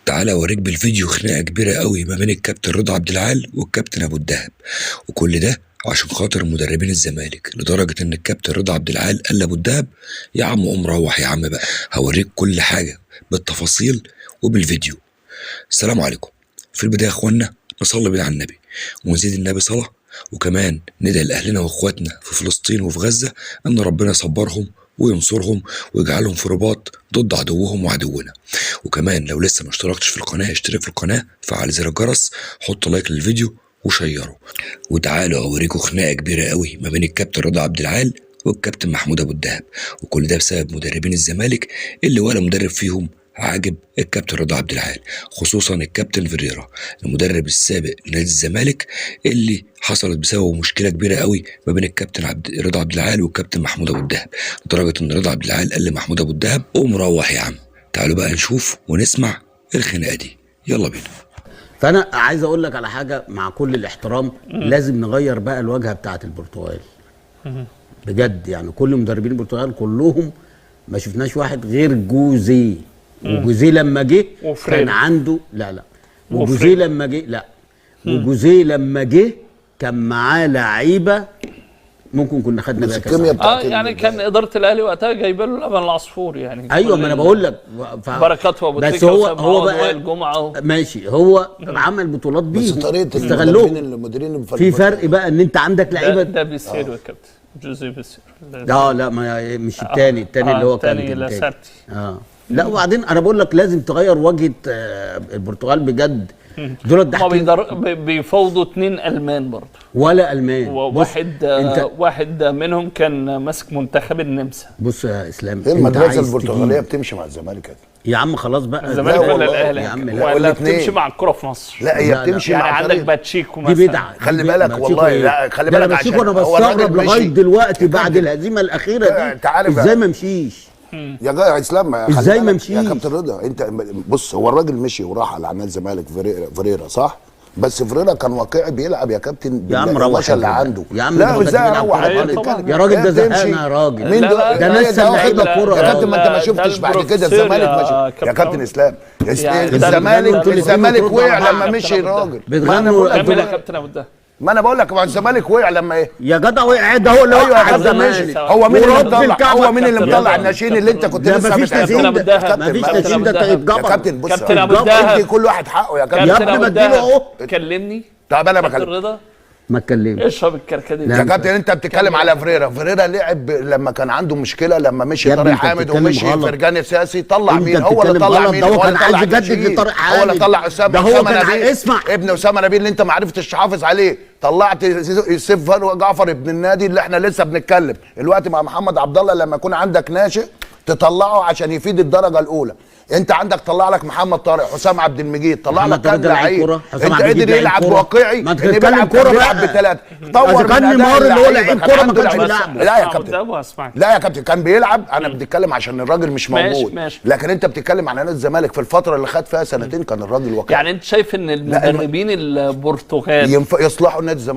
تعالى اوريك بالفيديو خناقه كبيرة قوي ما بين الكابتن رضا عبد العال والكابتن ابو الدهب، وكل ده عشان خاطر مدربين الزمالك، لدرجة ان الكابتن رضا عبد العال قال لابو الدهب يا عم قوم روح يا عم بقى. هوريك كل حاجة بالتفاصيل وبالفيديو. السلام عليكم. في البداية يا اخوانا نصلي بينا على النبي ونزيد النبي صلاة، وكمان ندعي لاهلنا واخواتنا في فلسطين وفي غزة ان ربنا يصبرهم وينصرهم ويجعلهم في رباط ضد عدوهم وعدونا. وكمان لو لسه ما اشتركتش في القناة اشترك في القناة، فعل زر الجرس، حط لايك للفيديو وشيره. وتعالوا اوريكم خناقه كبيرة قوي ما بين الكابتن رضا عبد العال والكابتن محمود ابو الدهب، وكل ده بسبب مدربين الزمالك اللي ولا مدرب فيهم عاجب الكابتن رضا عبد العال، خصوصا الكابتن فيريرا المدرب السابق لنادي الزمالك اللي حصلت بسببه مشكلة كبيرة قوي ما بين الكابتن رضا عبد العال والكابتن محمود ابو الدهب، لدرجة ان رضا عبد العال قال لمحمود ابو الدهب قوم روح يا عم. تعالوا بقى نشوف ونسمع الخناقة دي، يلا بينا. فانا عايز اقول لك على حاجة مع كل الاحترام، لازم نغير بقى الواجهة بتاعه البرتغال بجد. يعني كل مدربين البرتغال كلهم ما شفناش واحد غير جوزيه، وجوزيه لما جه كان عنده لا وجوزيه لما جه لا وجوزيه لما جه كان معاه لعيبة ممكن كنا خدنا بيها كاس. يعني كان ادارة الاهلي وقتها جايبه له لبن العصفور يعني. ايوه ما انا بقول لك بركات وابو تريكه، بس هو بقى الجمعة ماشي، هو عمل بطولات بيه بس طريقه استغلوه المديرين. في فرق بقى ان انت عندك لعيبة. ده بيسيرو يا كابتن، جوزيه بيسيرو. لا ما مش الثاني، الثاني اللي هو كان الثاني. لا وبعدين انا بقول لك لازم تغير واجهه البرتغال بجد. دول بيفاوضوا 2 المان برضه ولا المان، واحد منهم كان ماسك منتخب النمسا. بص يا اسلام، هي المدرسة البرتغالية بتمشي مع الزمالك يا عم، خلاص بقى. الزمالك ولا الاهلي يا عم؟ ولا بتمشي مع الكره في مصر؟ لا هي بتمشي يعني مع عندك باتشيكو مثلا، دي بدعة خلي بالك والله. لا خلي بالك، عشان انا بستغرب لغاية دلوقتي بعد الهزيمة الاخيرة دي ازاي ما مشيش يا اسلام؟ ازاي ما مشيش يا كابتن رضا؟ انت بص، هو الراجل مشي وراح على عمال الزمالك فريرا صح؟ بس فريرا كان واقعي بيلعب يا كابتن. يا عم روح اللي عنده يا عم. لا ازاي روح يا راجل؟ ده زهقنا يا راجل. مين ده؟ ده نسى اللعيبة كورة يا كابتن. ما انت ما شفتش بعد كده الزمالك مشي يا كابتن اسلام. الزمالك وقع لما مشي الراجل. بتغنوا يا كابتن ابو الدهب. ما انا بقول لك ما الزمالك وقع لما ايه يا جدع؟ وقع ده هو اللي وقع الزمالك. هو مين اللي مطلع؟ هو مين اللي مطلع الناشئين اللي انت كنت لسه مفيش ناشئين، مفيش ناشئين. ده اتجبر يا كابتن. بص كابتن ابو الدهب، ادي كل واحد حقه يا كابتن. يا ابني ما اديله اهو. كلمني. طب انا بكلم رضا. ما اتكلمش. اشرب الكركديه يا كابتن. انت بتتكلم على فريرا. فريرا لعب لما كان عنده مشكلة، لما مشي طارق حامد ومشي فرجاني ساسي، طلع مين؟ هو اللي طلع مين؟ هو كان عايز يجدد لطارق حامد، هو اللي طلع اسامة. ده هو كان عايز، اسمع، ابن اسامة نبيل اللي انت ما عرفتش تحافظ عليه، طلعت سيف جعفر ابن النادي اللي احنا لسه بنتكلم الوقت مع محمد عبد الله. لما يكون عندك ناشئ تطلعه عشان يفيد الدرجة الاولى. انت عندك طلع لك محمد طارق، حسام عبد المجيد، طلع لك كام لعيب. انت قادر يلعب واقعي، ما تتكلم كورة بيلعب بثلاثة. طور من نيمار اللي هو لعيب كورة ما كانش بيلعب. لا يا كابتن، لا يا كابتن كان بيلعب. انا بتكلم عشان الراجل مش موجود، ماشي. لكن انت بتتكلم على نادي الزمالك في الفترة اللي خد فيها سنتين كان الراجل واقعي. يعني انت شايف ان المدربين البرتغال يصلحوا نادي الزمالك؟